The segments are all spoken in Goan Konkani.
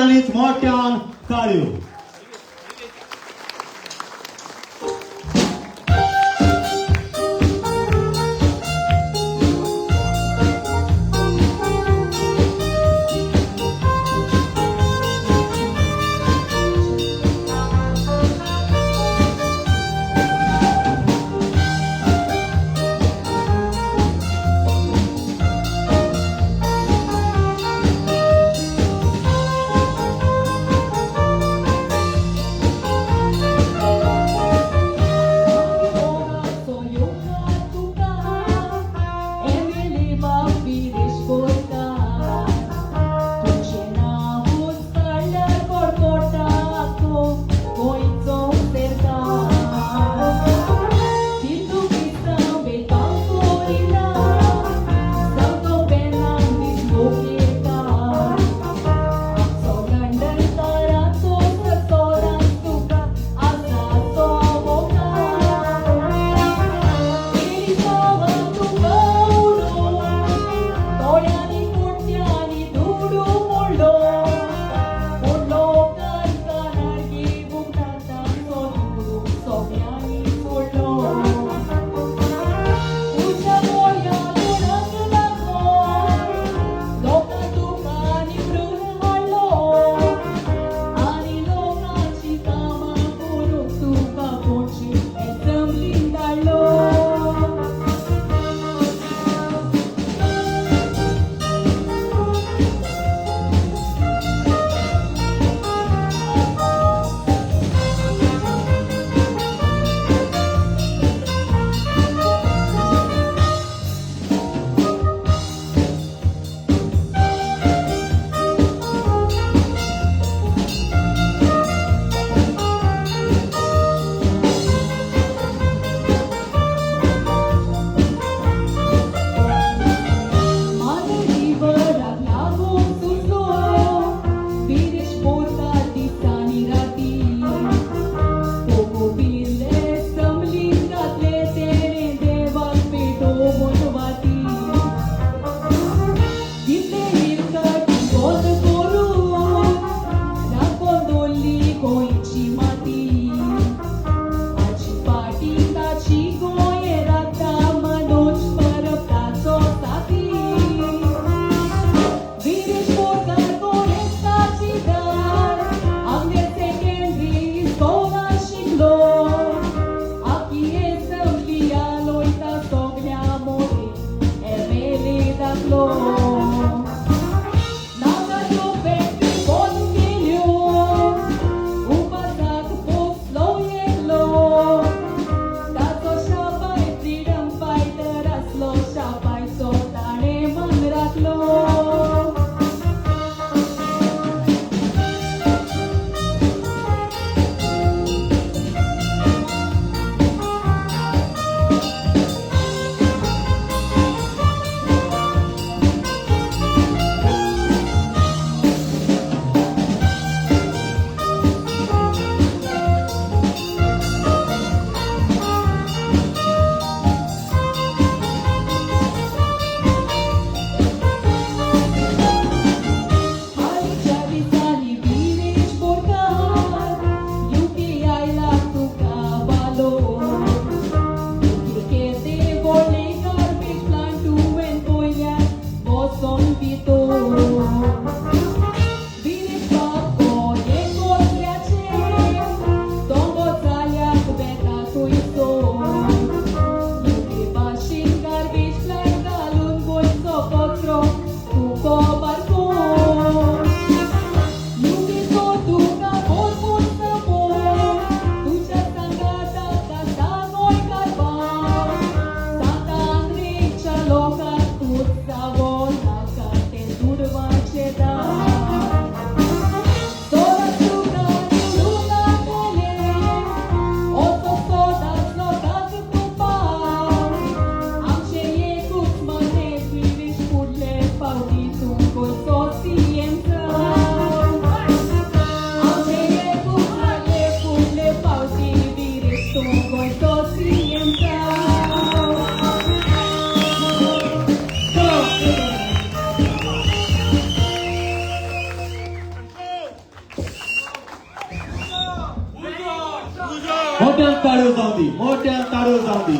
सगळ्यांनीच मोठ्यान टाळयो. मोठ्यान ताळयो जावं दी, मोठ्यान ताळयो जावं दी.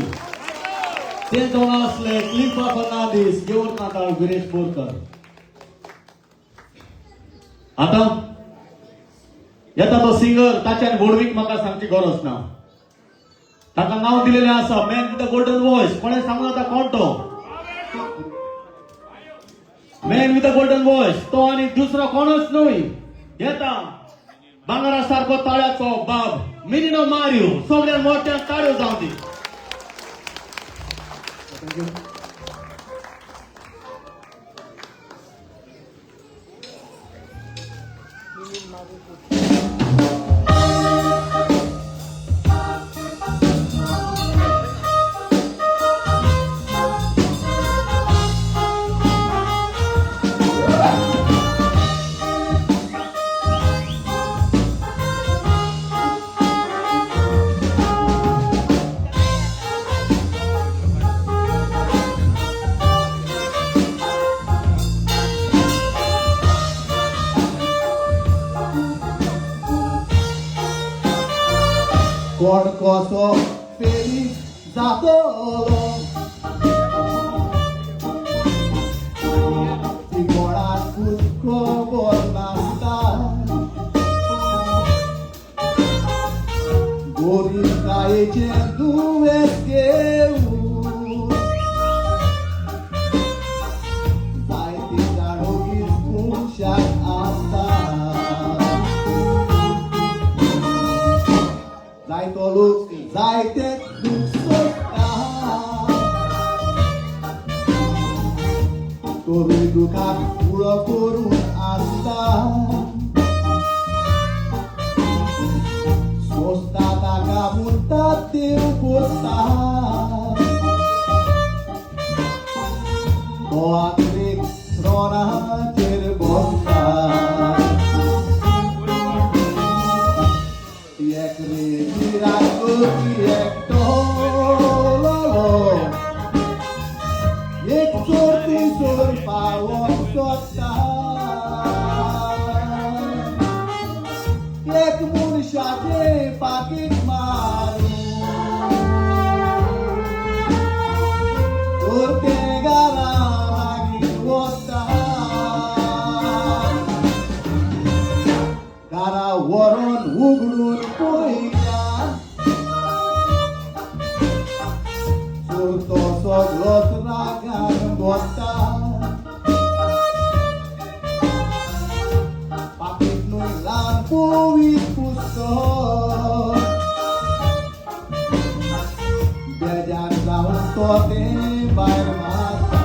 ते जावन आसले क्लिफा फर्नांडीस, घेवन नाताळ विरेश बोरकर. आतां येता तो सिंगर, ताच्यान व्हडवीक म्हाका सांगची गरज ना. ताका नांव दिलेलें आसा man with the golden voice. कोणें सांगूं जाता कोण तो man with the golden voice? तो आनी दुसरो कोणच न्हय, येता भांगरा सारको ताळ्याचो बाब मिनिनो मारियो. सगळ्यात मोठ्या ताळ्यो जावं दी. Thank you. कोण कसो फेरीक जातलो ती कोणाकूच खबर नासता. गोरीबकायेचें दुयेंस घेवन जायते जाण ओगीच मनशाक आसता. जायतो लोक जायते दूख सोंसता, तरूय दुखाक पुरो करून आसता. सोंसता ताका म्हणटा देव पोसता. तो आखरेक रोनाचेर बसता. एक रे रातची एकटो, एक चोर थंयसर पावोंक सोदता. एक मनशाचें पाकीट मारून तर तें घरा मागीर वता. घरा व्हरोन उगडून पळयता, चोर तो सगलोच रागान गोता. पाकीट न्हय ल्हान पवित्र पुस्तक, बेजार जावन तो तें भायर मारता.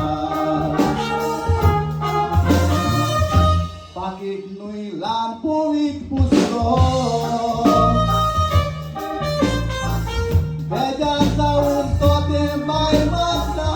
पाकीट न्हय ल्हान पवित्र पुस्तक, बेजार जावन तो तें भायर मारता.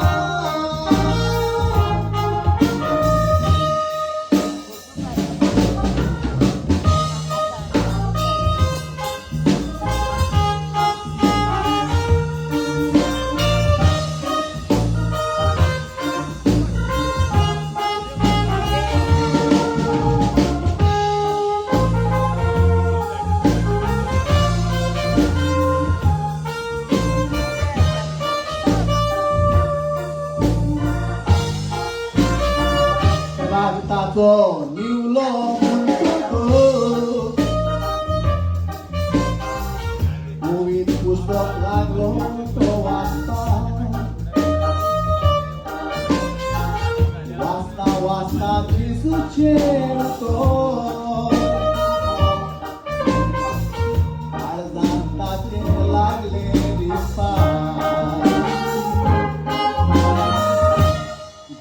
राग ताचो निवलो म्हणटकच पवित्र पुस्तक लागलो तो वाचता. वाचता वाचता जेजूचें उतर काळजांत ताचें लागलें दिसपाक.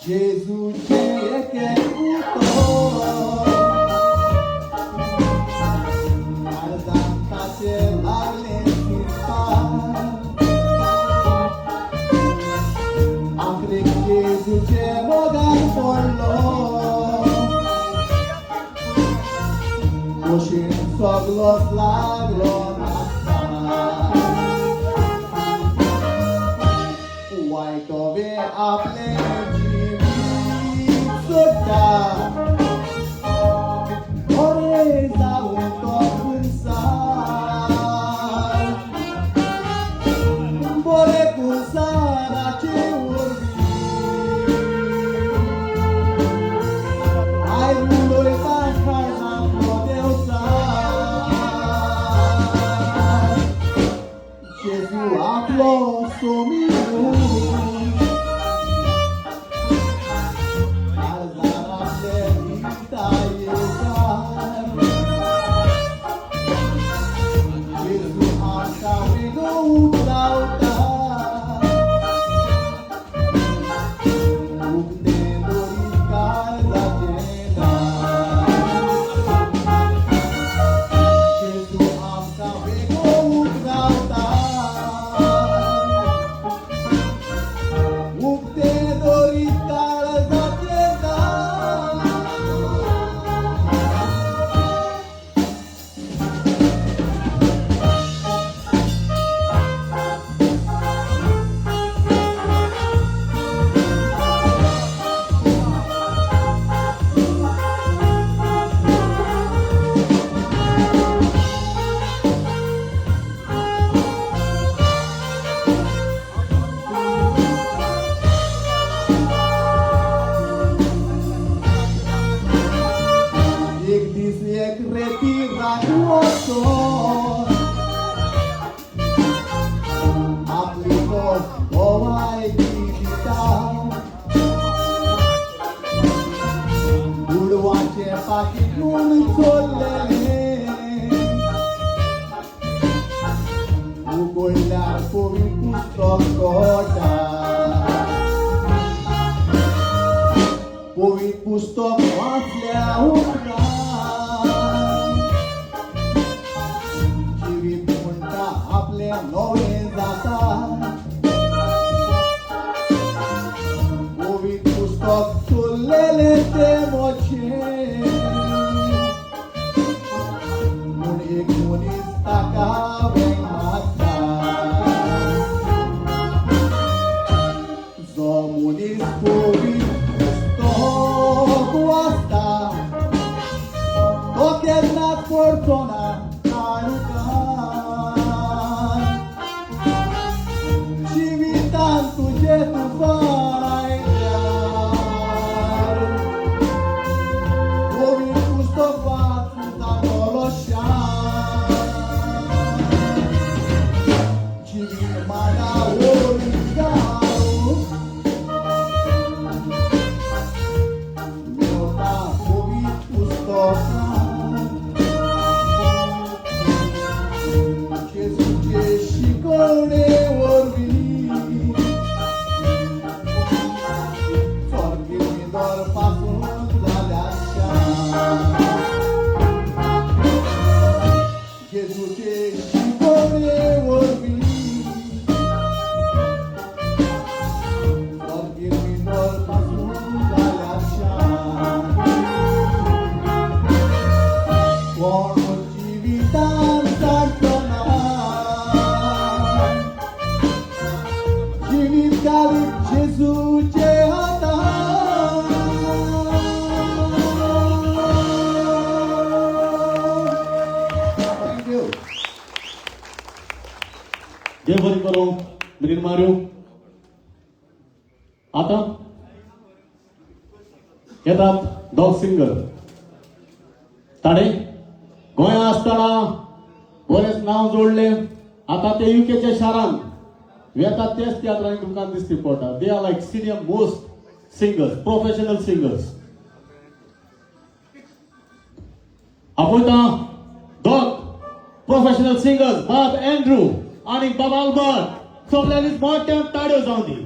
जेजूचें एक एक उतर काळजांत ताचें लागलें दिसपाक. आखरीक जेजूचे मोगान पडलो, खोशेन सगलोच लागलो नाचपाक. वायट वे आपलें जिवीत सोडटा, बरें जावन तो पुरसार. एक रेती वचोन आपली पोट भोवायची दिता उडवाचें पाकीट म्हूण चोरलेलें उगडल्यार कोवी पुस्तक कोटा कोवी पुस्तक वाचल्या उपरांत जिवीत म्हणटा आपलें नवें जाता कोवी पुस्तक चोरलेलें तें म्हजें म्हूण एक मनीस ताका वेंग मारता जो मनीस कोवी पुस्तक वाचता तो केन्नाच पडचो ना काळखांत जिवितांत तुजें तुफान आयल्यार कोवी पुस्तक वाच जातलो शांत जिवीत माना वरी जावं मेवता कोवी पुस्तकांत जेजूचे शिकवणे वरवीं स्वर्गीय पासून जाल्या शांत जेजूचे शिकवणे वरवीं स्वर्गीय पासून जाल्या शांत कोण जिवितान काडचो ना जिवीत घालीत जेजूचे हातान. Thank you. देव बरी करूं मिनीन मारू. आतां येतात दोग सिंगर. ताणें गोंया आसतना बरेंच नांव जोडलें. आतां ते युकेच्या शारांत येतात तेच तियात्रांनी तुमकां दिसती पडटा. They are like senior most singers, professional singers. आपयता दोग प्रोफेशनल सिंगर्स, बाब अँड्रू आणि बाब अल्बर्ट. सगल्यांनीच मोठ्यान ताळयो जावं दी.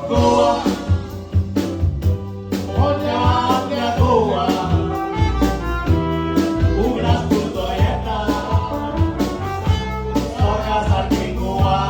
Goa, मोठ्या गोवा, उगडास तुजो येता सगळ्यासाठी गोवा.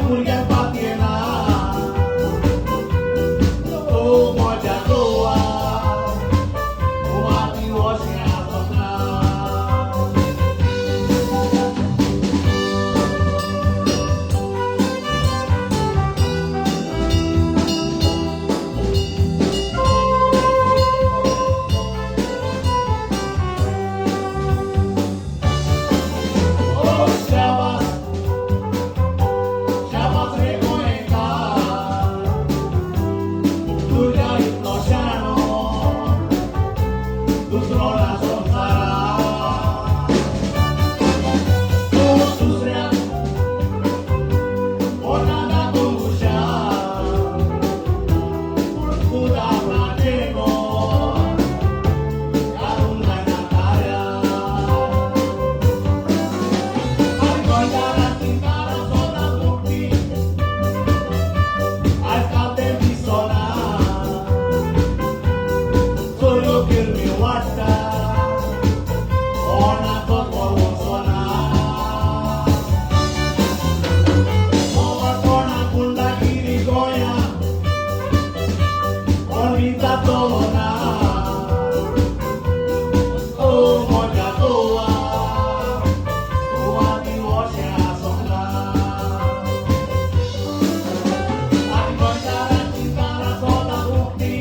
भुरग्यांक पातयेना. ओ म्हज्या गोवा, गोवा अशें आसना. ओ शाबास, शाबास रे गोंयकार, तुज्या इतलो शाणो दुसरो ना संवसारात. तूं दुसऱ्या पोटां दाखोवंक हुशार, पूण तूं आपणाचें गो घालूंक जायना ताऱ्यार. आनी गोंयकारांची कारां सदांच उक्ती, आजकाल तें दिसना. चोरयो किरमी वाडटा, कोणाचो भरवंसो ना. कोणा गुंडागिरी गोंया कोण विचारतलो ना. ओ म्हज्या गोवा, गोवा अशें आसोंक ना. आनी गोंयकारांची दारां सदांच उक्ती,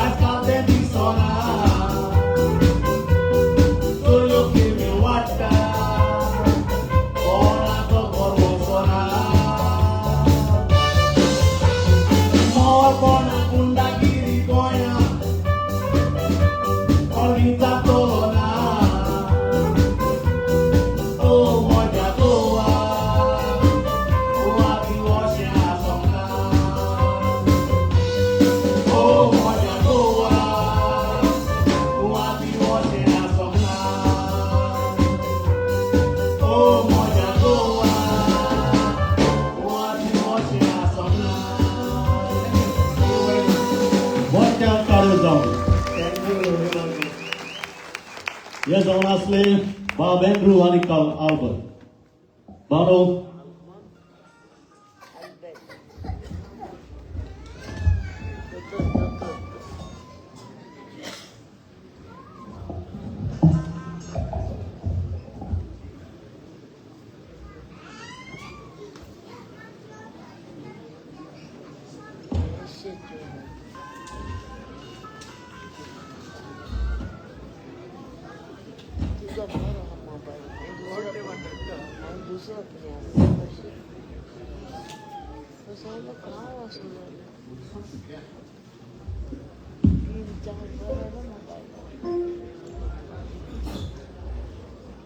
आजकाल तें दिसना. चोरयो किरमी वाडटा, कोणाचो भरवंसो ना. मोरपणा गुंडागिरी गोंया कोण विचारतलो ना. ओ म्हज्या गोवा, गोवा अशें आसोंक ना. ओ म्हज्या गोवा, गोवा अशें आसोंक ना. ओ म्हज्या गोवा, गोवा अशें आसोंक ना. मोठ्यान टाळयो जावन. Thank you very much. हे जावन आसले बाब एन्ड्रू आनी कार्ल आल्बर्ट. बानो. तुझा बरो हा मोबायल. दुसरो कितें आसा तसो काळ आसलो 3-4 बरो मोबायल.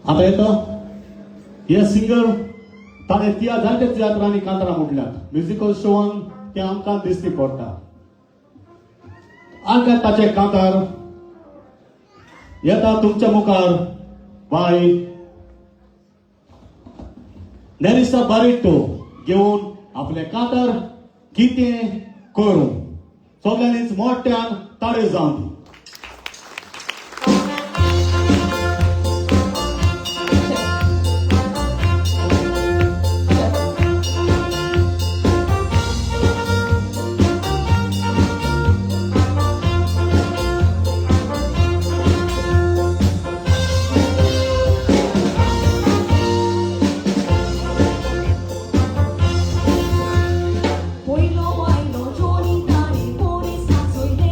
आता येतो हे सिंगर. ताणें त्या जायते तियात्रांनी कांतारां म्हटल्यात. म्युजिकल शोवान ते आमकां दिश्टी पडटा. आमकां ताचे कांतार येता तुमच्या मुखार बाय नेरिसा बारिटो घेवन आपले कांतार कितें करूं. सगळ्यांनीच मोठ्यान ताळयो जावन दी. पयलो आयलो जोनी, ताणें पोलीस नाचयले.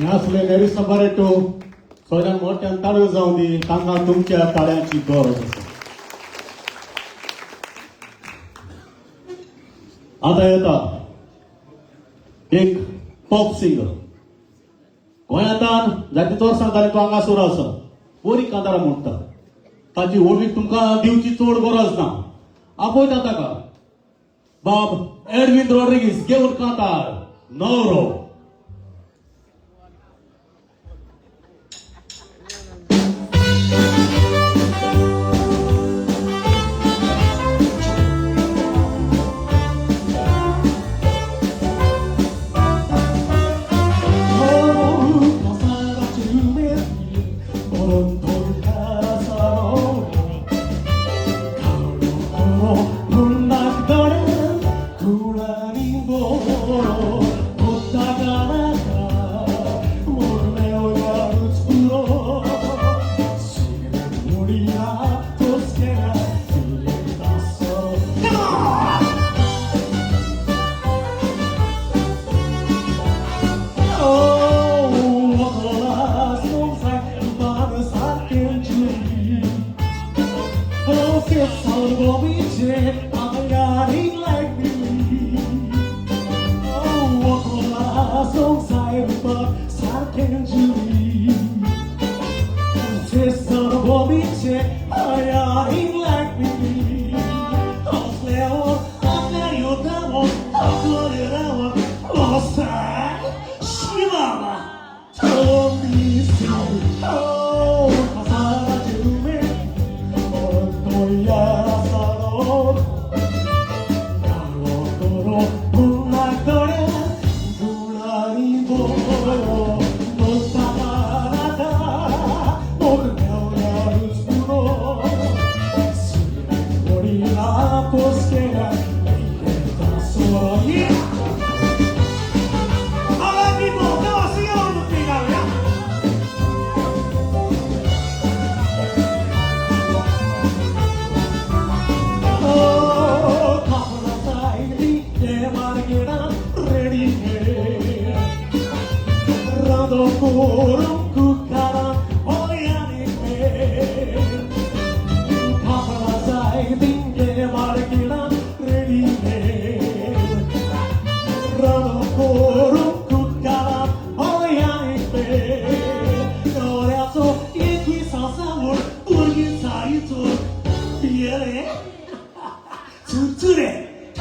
हे असले नेरिसा बारेटो सगळ्यांत मोठ्यान ताळयो जावं दी, तांकां तुमच्या ताळ्यांची गरज आसा. आतां येता एक पॉप सिंगर, गोंयांतान जायते वर्सां जालीं तो हांगासर आसा, बरी कांतारां म्हणटा, ताची वळख तुमकां दिवची चड गरज ना. आपयता ताका बाब एडविन रॉड्रिगीस घेवन कांतार नवरो.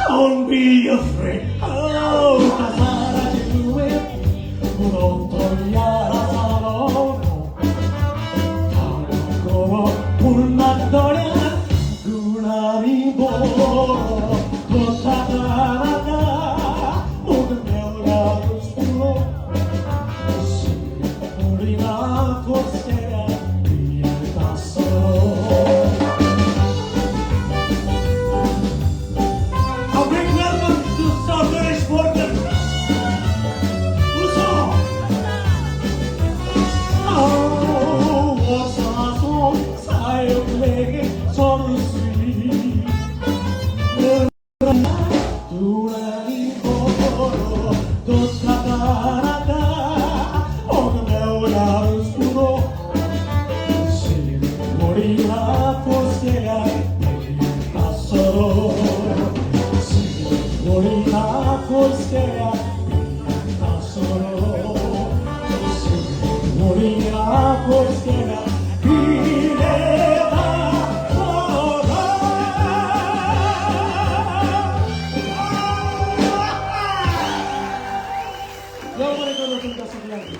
Don't be afraid. Oh,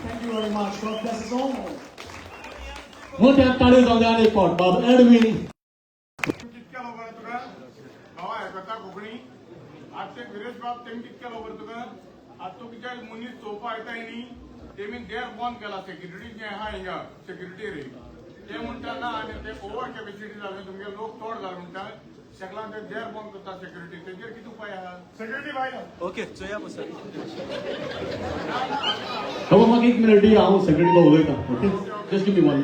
Thank you very much. God bless us all. मोठ्यान ताळयो जावं दी आनी एक फावट बाब एडविन. कितक्या खबर तुका भावा आयकता कोंकणी? आज ते विरेश बाब तेमी कितक्या खबर तुका? आज तूं कित्याक मनीस चोवपा येताय न्ही, तेमी देर बंद केला. सेक्युरिटी जे आहा हिंगा सेक्युरिटी रे ते म्हणटा ना, आनी ते ओवर कॅपेसिटी जाले, तुमगे लोक चड जाले म्हणटा, ताका लागून ते देर बंद करता सेक्युरिटी. तेजेर कितें उपाय आहा? सेक्युरिटी भायर. ओके, चोया सर. बाबा, म्हाका एक मिनट दी, हांव सेक्रेटरीला उलयता. Okay, just give me one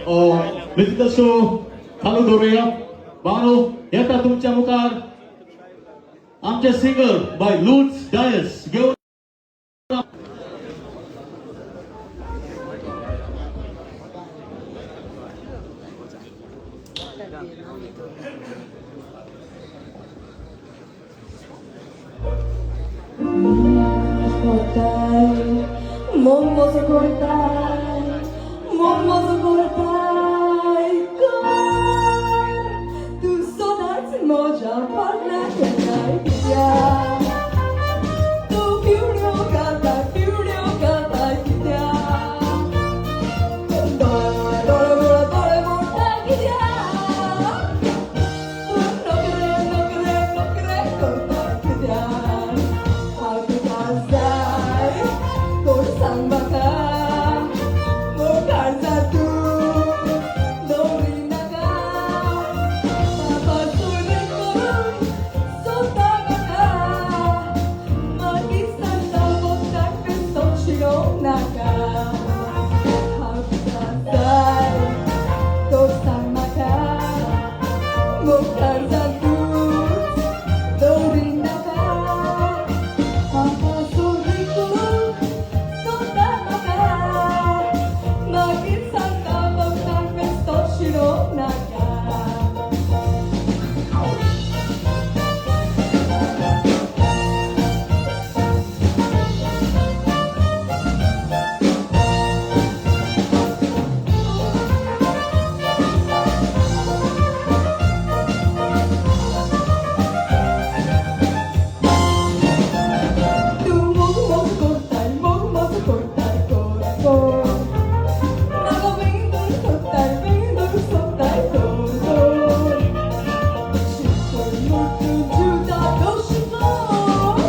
one musical show चालू दवरुया. बानो येता तुमच्या मुखार आमचे सिंगर बाय लुट्स डायस घेवन. मोग म्हजो करताय, मोग म्हजो करताय कर. तूं सदांच म्हज्या फाटल्यान येताय कित्याक? तूं पिवण्यो घाताय, पिवण्यो घाताय कित्याक? दोळे दोळे दोळे दोळे मोडटा कित्याक? तूं नकरे नकरे नकरे करता कित्याक? हांव तुका जाय, कोण सांग म्हाका. मोगाळ जा तूं दवरी नाका. बाबा सुरे करून सोदता म्हाका. मागीर सांगता वखदाक पिस्तोल शिरोवंक नाका. हांव तुका जाय, तो सांग म्हाका. मुखार जा तूंच दवरी नाका. बाबा सुरे करून सोदता म्हाका. मागीर सांगता वखदाक पिस्तोल शिरोवंक नाका. तूं मोग मोग करताय, मोग मोग करताय, कर कर. म्हाका बेगीन धरून सोदताय, बेगीन धरून सोदताय, कर कर. शिकून मोडून जिवता दोश कर.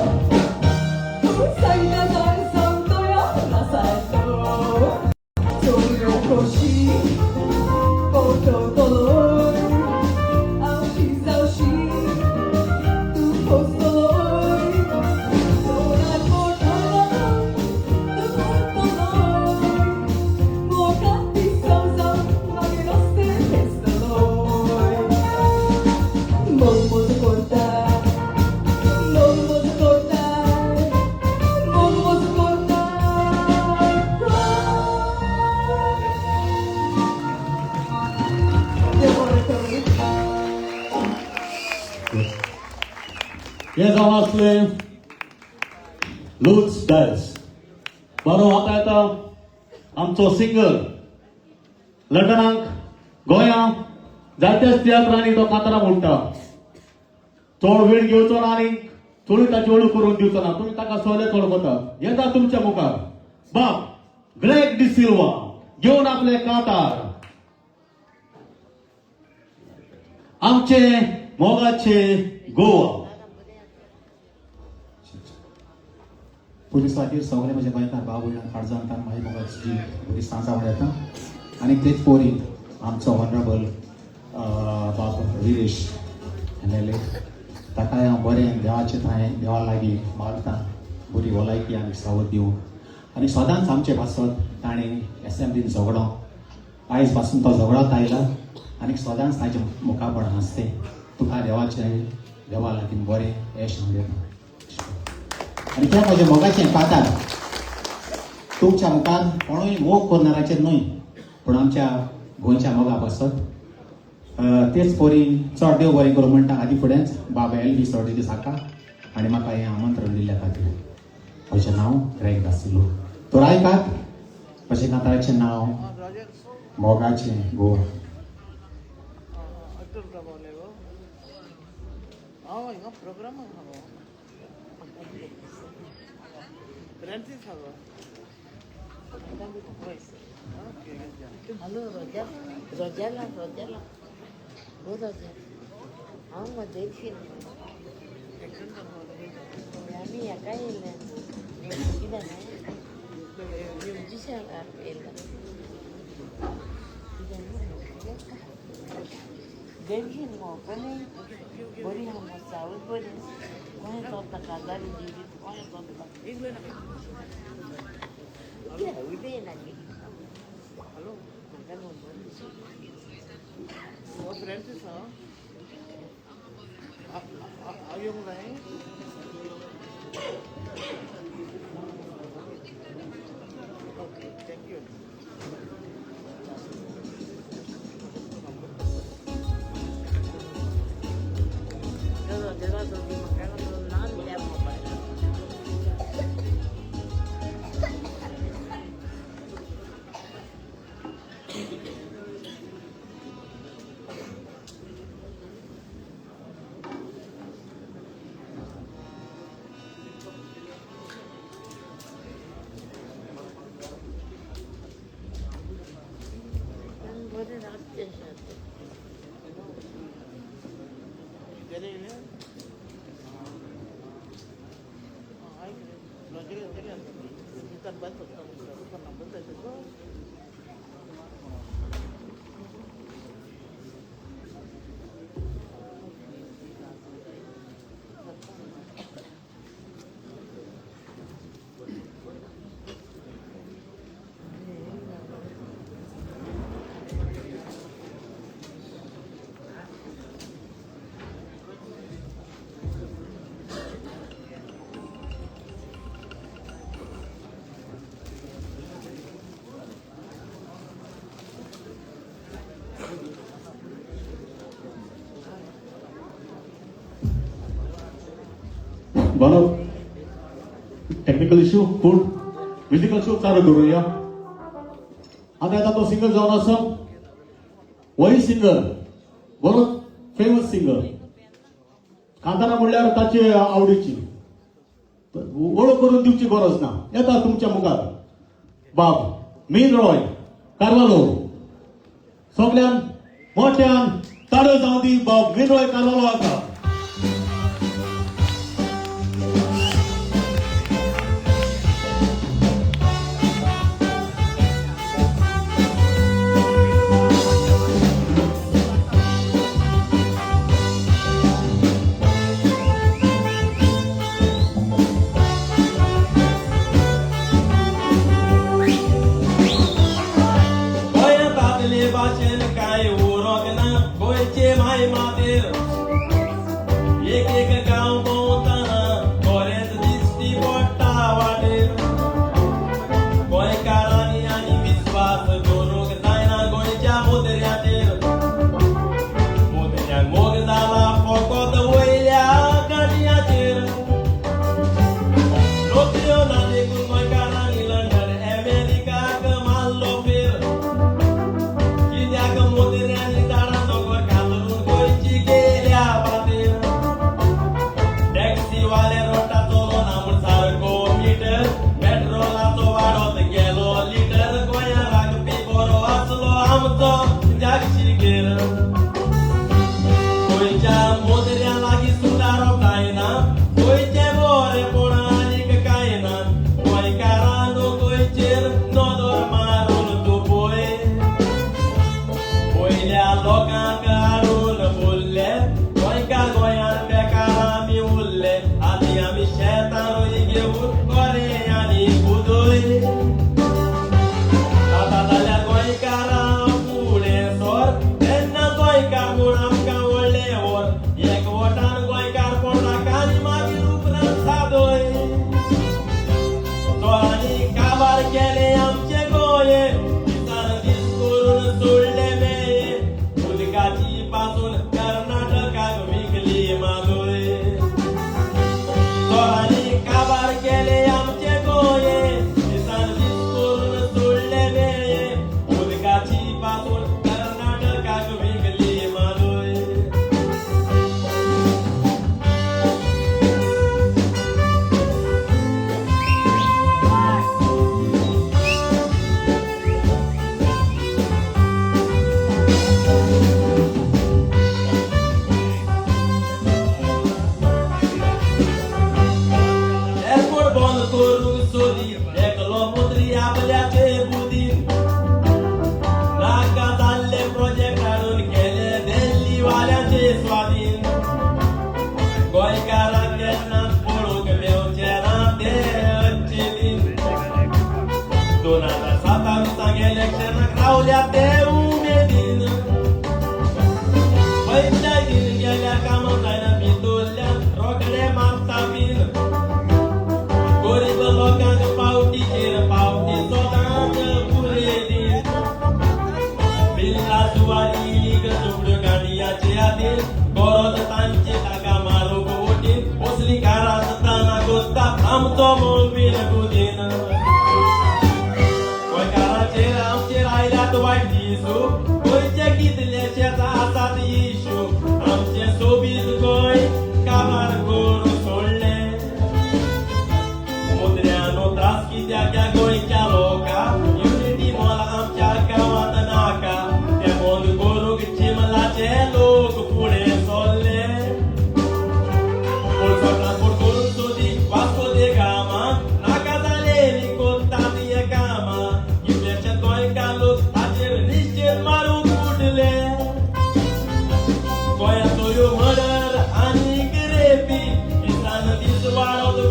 तूं सांगता जाय सांगतोया नासायतो. चोरयो कशी कोटोतलोय, आवशी जावशी तूं पोसतलोय. दोनार पोटार तूं उरतलोय. मोगान पिसो जावन मागीर रस्ते मेजतलोय. मोग म्हजो करताय, मोग म्हजो करताय, मोग म्हजो करताय कर. देव बरें करूं. हे जावन आसले लूज डायस. बरो, आतां येता आमचो सिंगर. लंडनाक, गोंया जायत्याच तियात्रांनी तो कांतारां म्हणटा. चड वेळ घेवचो ना आनी चडूय ताची वळख करून दिवचो ना. तुमी ताका सगळे वळखता. येता तुमच्या मुखार बाब ग्रेग डिसिल्वा घेवन आपले कांतार, आमचे मोगाचे गोवा. पुलिसाचेर सगळे म्हज्या गोंयकार भाव भयणां काळजान म्हाजी मोगाची बरी सांज आवड येता. आनी तेच पोरी आमचो ऑनरेबल बाब विरेश एमएलए, ताकाय हांव बरें देवाचें थंय देवा लागीं मागता, बरी भलायकी आनी सावध दिवं. आनी सदांच आमचे पासत ताणें एसेंब्लीन झगडो, आयज पासून तो झगडत आयला आनी सदांच ताजे मुखापण हांसतें. तुका देवाचें देवा लागीं बरें येश हांव दिता. आनी तें म्हजें मोगाचें कांतार तुमच्या मुखार, कोणूय मोग करणाराचेर न्हय, पूण आमच्या गोंयच्या मोगा पासत. तेच परी चड देव बरें करूं म्हणटा आदी फुडेंच बाबा एल बी साका आनी म्हाका हें आमंत्रण दिल्ल्या खातीर. म्हजें नांव ग्रेग दासिलो. तर आयकात म्हजें कांताराचें नांव मोगाचें गोवा. हांव हिंगा प्रोग्रामाक हांव फ्रेंड्सीस हांव. हॅलो रोजा, रोजाला, रोजाला हो रोजा. हांव मदेशी. आमी हेका येयले कितें म्युजिशियन येयला कितें देडशी मोपले. बरी आहा, मसावूच बरी. कोणें चलता काजारी जिवीत कोणें चलता उदय नाकी म्हाका नंबर. हो फ्रेंड्सीस हांव हांव येवंक जाय. Okay, thank you. रोजेला म्हाका ना त्या मोबायलार. बरो टेक्निकल इश्यू पूण म्युजिकल शो चालू करूया. आतां येता तो सिंगर जावन आसा वही सिंगर, बरो फेमस सिंगर. कांतारा म्हणल्यार ताची आवडीची, वळख करून दिवची गरज ना. येता तुमच्या मुखार बाब मीन रॉय कार्वालो. सगल्यान मोठ्यान ताळयो जावं दी बाब मीन रॉय कार्वालो आसा.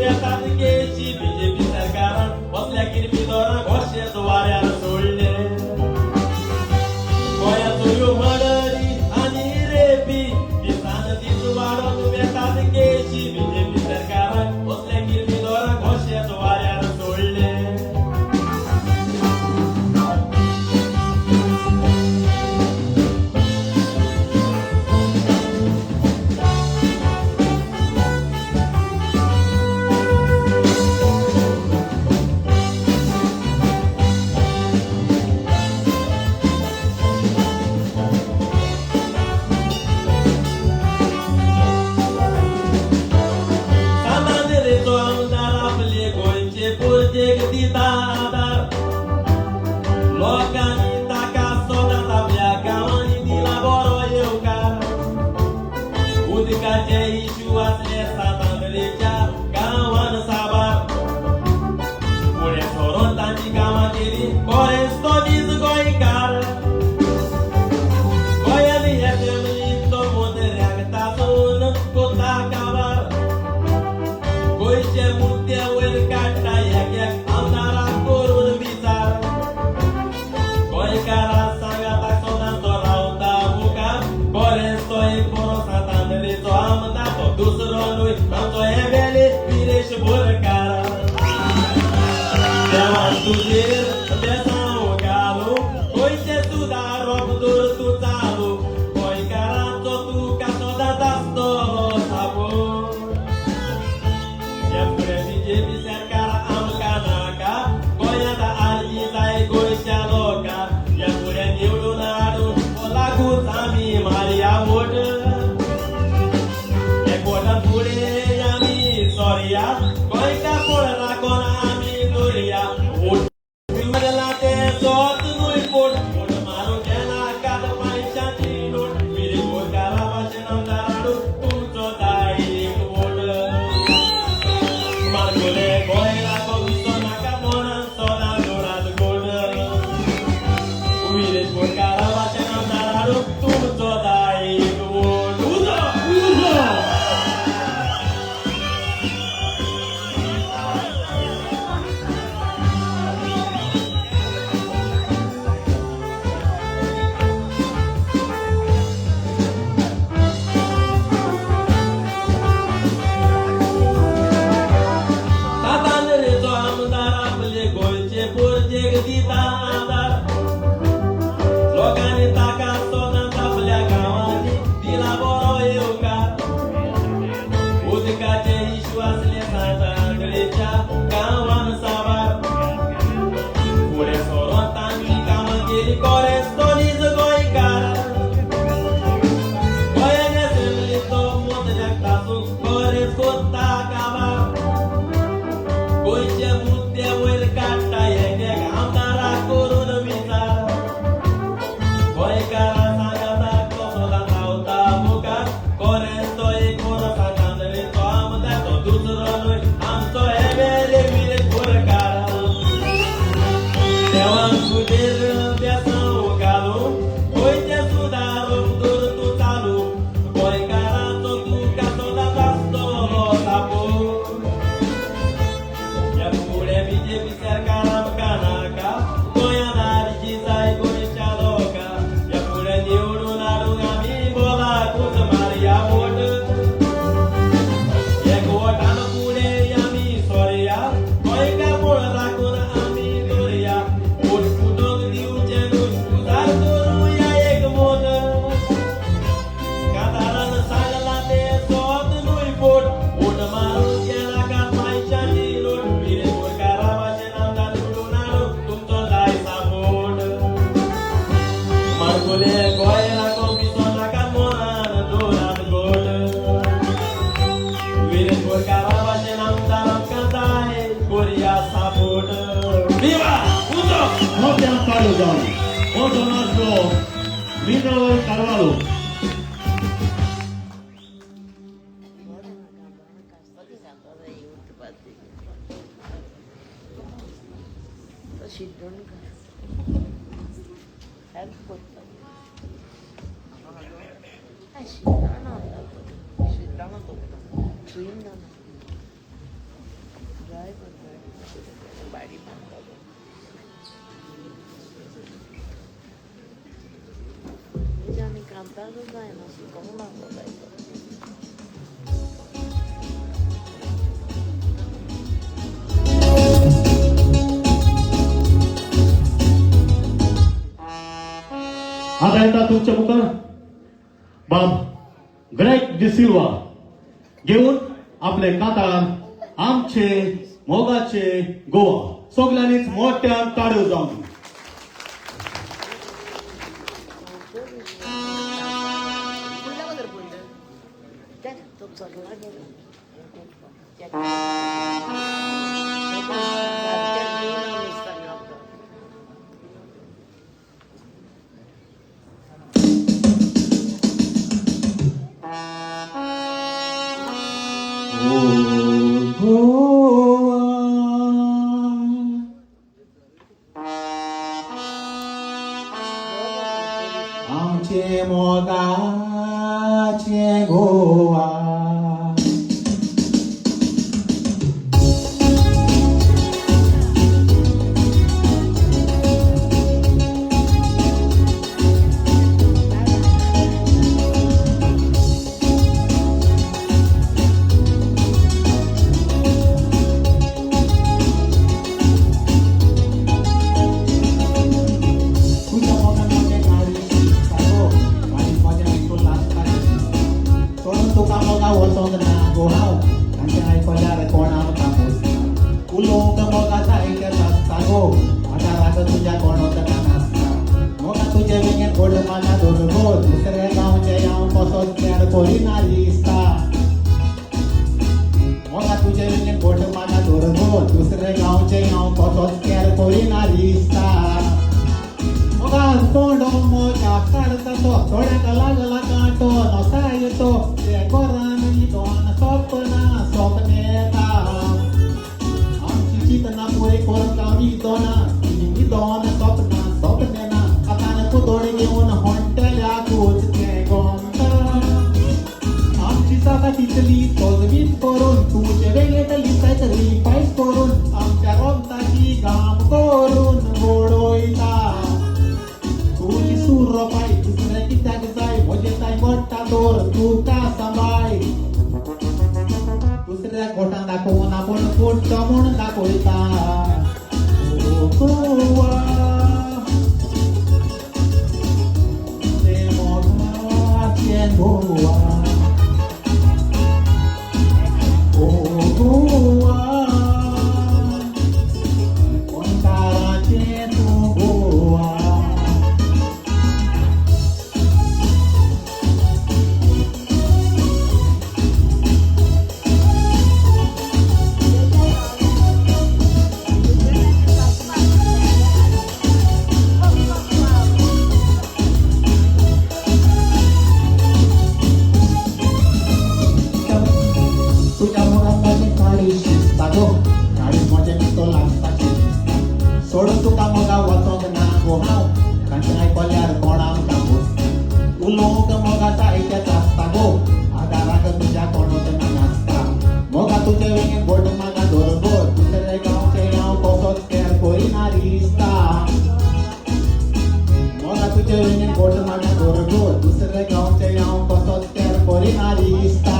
वेतात केशी बीजेपी सरकारान बसल्या किरमिदोरांक अशेंच वाऱ्यार सोडले. गोंयांत चोरयो मर्डरी आनी रेपी दिसान दीस वाडोवन वेतात केशी बीजेपी सरकारान बसल्या किरमिदोरांक अशेंच वाऱ्यार सोडले. सांतांद्रेचो आमदार आपले गोंयचे पोरजेक दिता आदार. लोकांनी ताका सदांच आपल्या गांवांनी दिला बरो येवकार. उदकाचे इशू आसले सांतांद्रेच्या गांवान साबार. फुडें सरोन तांची कामां केली कोरेंच तो नीज गोंयकार. गोंयांत एसेंब्लीत तो मोदऱ्याक तासून कोता काबार. गोंयचे मुद्दे वयर काडटा एक एक आमदाराक करून विचार. गोंयकारां सांगाताक सदांचो रावता मुखार. कोरेंच तो एक बरो सांतांद्रेचो आमदार तो दुसरो न्हय आमचो एमएलए विरेश बोरकार. देवान तुजेर बेसांव घालूं गोंयचें सुदारप दवर तूं चालू. गोंयकारांचो तुका सदांच आसतलो सापोर्ट. हे फुडें बीजेपी सरकार आमकां नाका गोंयांत आर्जी जाय गोंयच्या लोकांक. हे फुडें निवडून हाडून लागूच आमी मारया वोट. एक वोटान फुडें आमी सोरया गोंयकार पूण राखोन आमी दवरया. वोट मारला तें सोत न्हय पोट वोट मारूंक घेनाकात पयशांची नोट. विरेश बोरकारा भाशेन आमदार हाडूंक तुमचो जाय एक वोट. मारकुले गोंय राखो विसो नाका मनान सदां दवरात गोड. विरेश बोरकारा भाशेन आमदार हाडूंक तुमचो जाय एक वोट. उजो उजो. सांतांद्रेचो आमदार आपले गोंयचे पोरजेक दिता आदार. लोकांनी ताका सदांच आपल्या गांवांनी दिला बरो येवकार. उदकाचे इशू आसले सांतांद्रेच्या गांवान साबार. फुडें सरोन तांची कामां केली कोरेंच तो नीज गोंयकार. गोंयान एसेंब्लीत तो मोदऱ्याक तासून कोरेंच कोत्ता काबार. गोंयचे मुद्दे वयर काडटा एक एक आमदाराक करून विचार. गोंयकारां सांगाताक तो सदां रावता मुखार. कोरेंच तो एक बरो सांतांद्रेचो आमदार तो दुसरो न्हय आमचो एमएलए विरेश बोरकार. देवान तुजेर बेसांव घालूं गोंयचें सुदारूंक दवर तूं चालू. गोंयकारांचो तुका सदांच आसतलो सापोर्ट. ह्या फुडें बीजेपी सरकार आमकां नाका गोंयांत आर्जी जाय गोंयच्या लोकांक. ह्या फुडें निवडून हाडूंक आमी बोलाकूच मारया वोट. एक वोटान फुडें आमी सोरया गोंयकार पूण राखून आमी दवरया. वोट फुटोवंक दिवचें न्हय उजार करुया एक मोत. कातारान सांगलां तें सोत न्हय पोट वोट मारूंक घेनाकात पयशांची नोट. विरेश बोरकारा भाशेन आमदार निवडून हाडूंक तुमचो जाय सापोर्ट. मारकुले गोंय राखोवंक विसो नाकात मनान दवरात गोड. विरेश बोरकारा भाशेन आमदार आमकां जाय करुया सापोर्ट. विवा उजो. मोठ्यान ताळयो जावं. हो दोनासलो विनोद कार्वालो. बरें नाका कास्तादी उठपाची तो शिड्डोण कर हेल्प करता. शिड्डाणा शिड्डाणा तो सुईन ना. जाय बरें बाडी बांदतालो. म्हणजे आनी कांतारूच जायना, शिकोंक ना गो जायतो. आता येता तुमच्या मुखार बाब ग्रेग डिसिल्वा घेऊन आपले कांतार आमचे मोगाचे गोवा. सगळ्यांनीच मोठ्यान ताळयो जावन. तो चल्ला गेलो. ओ गोवा, आमचे मोगाचे गोवा. तुझ्या मोगान म्हजें काळीज दिसता गो, काळीज म्हजें बिलकूल लागता सोडून तुका मोगा वचोंक ना गो हांव. तांचें आयकल्यार कोण आमकां पोसता, उलोवंक मोगा जायतेंच आसता गो, आतां राग तुज्या कोणूच ना नासता. मोगा तुजे वेंगेन गोड माना धर गो, दुसरे गांवचे हांव कसोच केर करिना दिसता. मोगा तुजे वेंगेन गोड माना धर गो, दुसरे गांवचे हांव कसोच केर करिना दिसता. मोगान तोंड मोजा काडता तो, थोड्यांक लागला कांटो नोसाय तो, ते घरान न्हिदोन सपना सपनेता. आमची चिंतना पुरी करूंक हांव न्हिदोना, न्हिदोन सपना सपनेना, हातान कुदोळ घेवन होंटेल्याकूच तें गोमता. आमची जाता तितली तजवीज करून, तुजे वेंगेंतली सॅक्रिफायस करून, आमच्या रोगताची घाम करून गोडोयता. तुजी सूर पाय दुसरें कित्याक जाय, म्हजें ताय गोडटा तर तुका सांबाय. दुसऱ्या गोठान दाखोवन आपूण कुट्टो म्हूण दाखयता. ओ गोवा, तें मोगाचें गोवा. ओ गोवा, गोंयकाराचें तूं गोवा. तुझ्या मोगान म्हजें काळीज शिजता गो, काळीज म्हजें न्हिदो लागपाचें दिसता. सोडून तुका मोगा वचोंक ना गो हांव, तांचें आयकल्यार कोण आमकां पोसता. उलोवंक मोगा जायतेंच आसता गो, आदाराक तुज्या कोणूच ना नासता. मोगा तुजे वेंगेन गोड मागा धर गो, दुसरे गांवचे हांव कसोच केर करिना दिसता. मोगा तुजे वेंगेन गोड मागा धर गो, दुसरे गांवचे हांव कसोच केर करिना दिसता.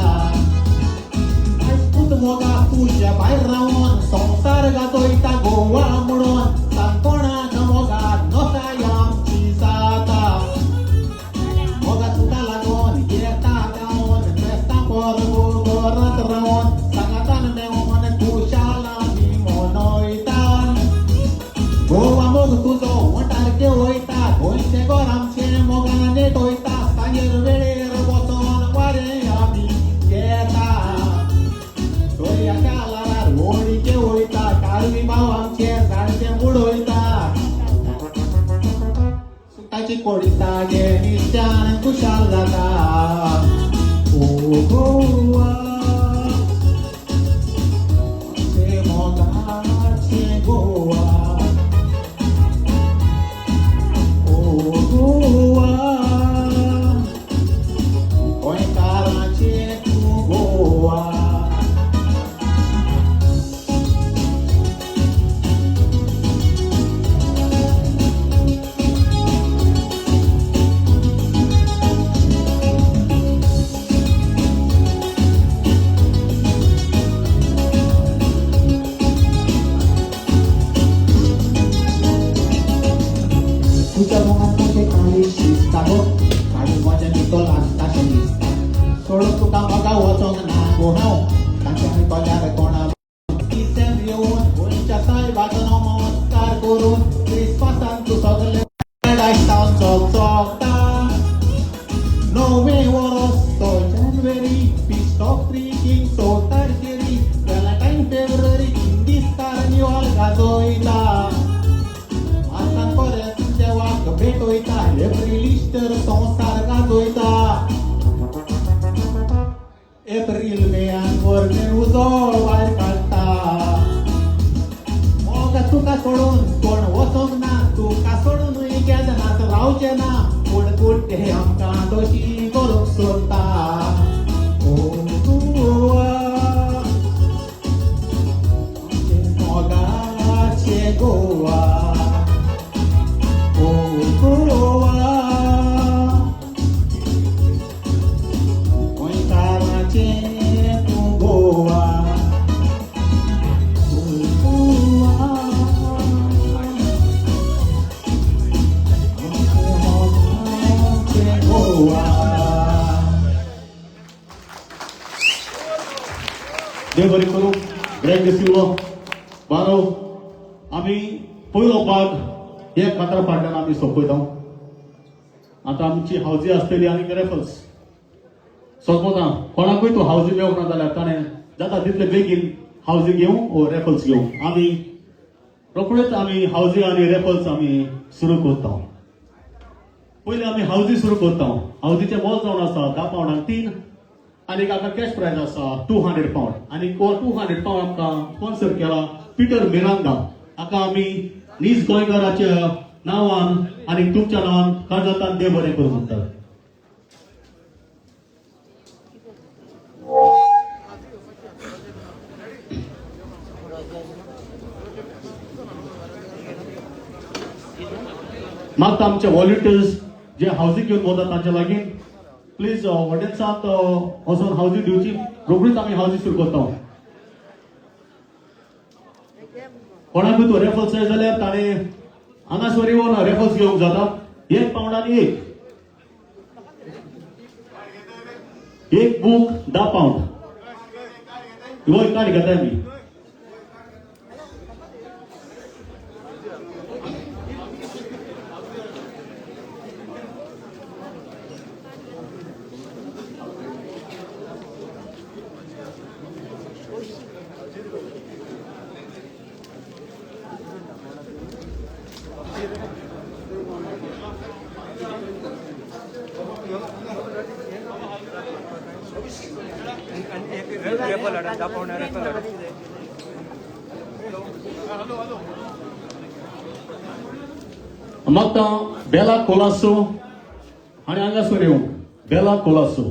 पूत मोगा तुज्या भायर रावन संवसार गाजयता गोवा म्हणून, सांग कोणाक मोगा नोसाय आमची जाता. मोगा तुका लागून येता गावन, फेस्तां परबो घरांत रावन, सांगातान मेवोन खुशाल आमी मनयता. गोवा मोग तुजो वटार वयता, गोंयचें घर आमचें मोगान नेटयता, सांजेर वेळेर वचोन वारें आमी घेता. दर्याच्या ल्हारार होडीचे वयता, काळवी भाव आमचे जाणते बुडयता. सुताची कोडिता गे निश्चान खुशाल जाता. ओ गोवा, आमचें मोगाचें गोवा. ओ गोवा, गोंयकाराचें तूं गोवा. घेवन गोंयच्या सायबाक नमस्कार करून क्रिस्मसान तूं सगळे आयतान चकचकता. नवे वरस तो जानेवारी, feast of three king 6 तारखेरी, Valentine फेब्रुवारी 3 दीस कार्निवाल गाजयता. मार्सान परत देवाक भेट वयता, एप्रील इस्टर संवसार गाजयता. एप्रील मेयान व्हडलें उजो भायर काडटा. मोग तुका सोडून कोण वचोंक ना, तुका सोडूनय केन्नाच रावचें ना, पूण कुट्टे आमकां दोशी करूंक सोदता. ओ गोवा आमचें मोगाचें गोवा, ओ गोवा गोंयकाराचें तूं गोवा, ओ गोवा आमचें मोगाचें गोवा. देव बरें करूं ग्रॅग डिसिल्वा बारो. आमी पयलो भाग हे कातरा फाटल्यान आमी सोंपयता. आतां आमची हावजी आसतली आनी रेफल्स सोंपता. कोणाकूय तूं हावजी मेळूंक ना जाल्यार ताणें जाता तितले बेगीन हावजी घेवं ओ रेफल्स घेवं. आमी रोखडेच आमी हावजी आनी रेफल्स आमी सुरू करता. पयलीं आमी हावजी सुरू करता. हावजीचें मोल जावन आसा 10 पावंडांक 3 आनी आमकां कॅश प्रायज आसा 200 पावंड आनी हो 200 पावंड आमकां स्पॉन्सर केला पिटर मिरांदा. हाका आमी नीज गोंयकाराच्या नांवान आनी तुमच्या नांवान काळजांतान देव बरें करूं म्हणटात. मागता आमचे व्हॉलंटियर्स जे हावजींग घेवन वतात तांच्या लागीं प्लीज ऑडियन्सांत वचोन हावजींग दिवची. रोखडीच आमी हावजींग सुरू करता. कोणाकूय तूं रेफल्स जाय जाल्यार ताणें हांगासर येवन रेफल्स घेवंक जाता. 1 पावंडान एक बूक 10 पावंड. वय कार्ड घेताय आमी. मागता बेला कोलासो आनी हांगासर येवंक बेला कोलासो.